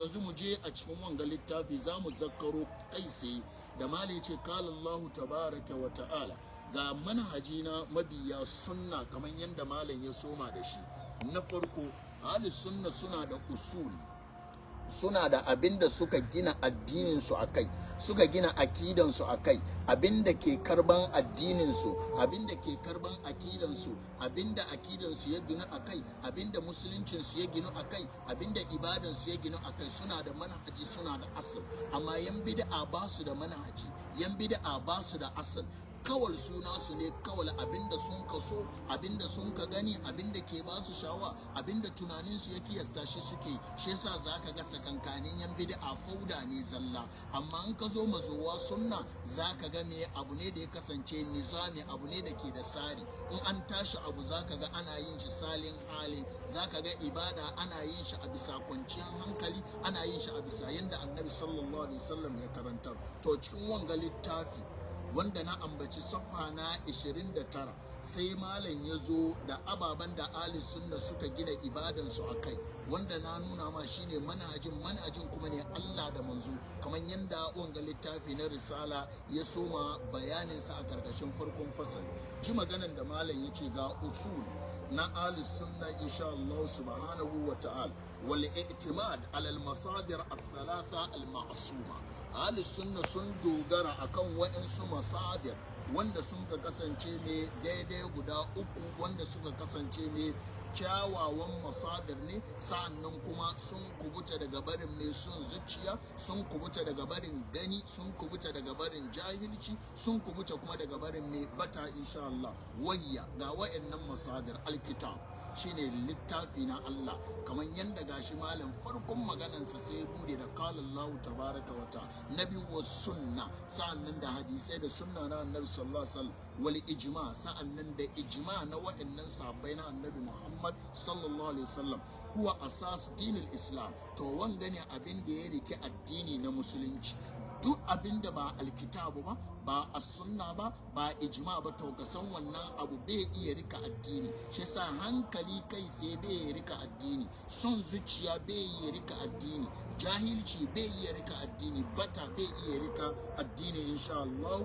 Yanzu mu je a cikin wanga littafi, za mu zakkaro kai sai da Malam ce kala Allahu tabaraka wa ta'ala. Ga manhaji na mabiya sunna, kamar yadda malam ya soma da shi. Na farko, ahli sunna suna da usul, suna da abin da suka gina addininsu a kai, suka gina akidansu a kai, abin da ke karban addininsu, abin da ke karban akidansu, abin da akidansu ya ginu a kai, abin da musuluncinsu ya ginu a kai, abin da ibadansu ya ginu a kai. Suna da manhaji, suna da asal. Amma yan bid'a ba su da manhaji, yan bid'a ba su da asal. Kawal suna su ne kawal abinda sun ka so, abinda sun ka gani, abinda ke ba su shawa, abinda tunaninsu ya kiyasta, shi suke. Shi yasa zaka ga sakankanin yan bid'a fauda ne zalla. Amma in ka zo mazowa sunna, zaka ga me abu ne da ya kasance nizami, abu ne da ke da tsari. In an tashi abu, zaka ga ana yin shi salin halin. Zaka ga ibada ana yin shi a bisa kwanciyar hankali, ana yin shi a bisa yanda Annabi sallallahu alaihi wasallam ya karantar. To, cikin wanga littafi wanda na ambaci, safa na 29, sai malam ya zo da ababen da ahli sunna suka gina ibadansu a kai, wanda na nuna ma shine manhajin. Manhajin kuma ne Allah da manzo, kamar yadda wanga littafi na risala ya soma bayaninsa a karkashin farkon fasali. Ji maganan da malam ya ce ga usul na ahli sunna insha Allah subhanahu wa ta'ala: wal i'timad ala al masadir al thalatha al ma'suma. Ahli sunna sun dogara akan wa'insu masadir wanda sun ka kasance mai daidai guda uku, wanda suka kasance mai kyawawan masadir ne, sa'annan kuma sun kubuta daga barin mai son zuciya, sun kubuta daga barin gani, sun kubuta daga barin jahilci, sun kubuta kuma daga barin mai bata insha Allah. Wayya ga wa'annan masadir: alkitab, shine littafi na Allah, kamar yadda gashi malam farkon maganansa sai bude da qala Allahu tabaraka wa ta'ala. Na biyu, wa sunna, sa'annan da hadisai da sunna na Annabi sallallahu alaihi wasallam. Wal ijma, sa'annan da ijma na wa'annan sahabbai na Annabi Muhammad sallallahu alaihi wasallam. Huwa asas dinil Islam. To, wanga ne abin da ya rike addini na Musulunci. Duk abin da ba alkitabu ba, ba as-sunna ba, ba ijma ba, to ka san wannan abu bai iya rika addini. Shi yasa hankali kai sai bai rika addini, son zuciya bai iya rika addini, jahilci bai iya rika addini, bata bai iya rika addini insha Allah.